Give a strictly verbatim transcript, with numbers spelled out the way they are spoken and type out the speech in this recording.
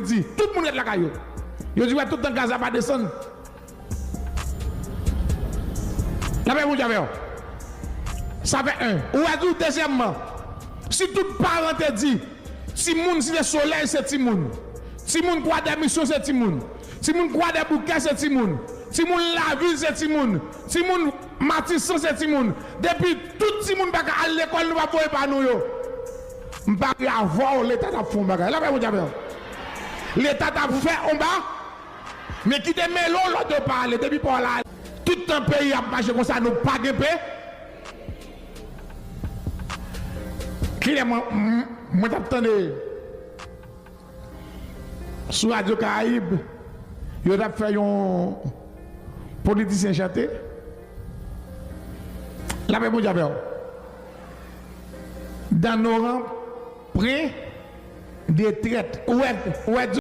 di, tout moun ret lakay yo. Yo di, wè, tout tan gaz la pa desann. Lapè Bondye avè w. Sa fè en. Ou wè tou, dezyèmman, si tout paran te di, timoun Site Solèy se timoun, timoun Kwadèmisyon se timoun, timoun Kwadèboukè se timoun, timoun Lavil se timoun, timoun Matisan se timoun. Depi tout timoun pa ka al lekòl, nou p ap voye pa nou yo. M parye avè w, Leta t ap fè yon bagay. Lapè Bondye avè w. Leta t ap fè yon ba, men kite mele w lòt yo pa ale. Depi pa w la, tout tan peyi ap mache konsa, nou pa gen pe. Kilè mwen, mwen, mwen t ap tande sou Radyo Karayib, yo t ap fè yon politisyen chante. Lapè Bondye avè w. Dans nos rangs, plein de traîtres. Ou wè, ou wè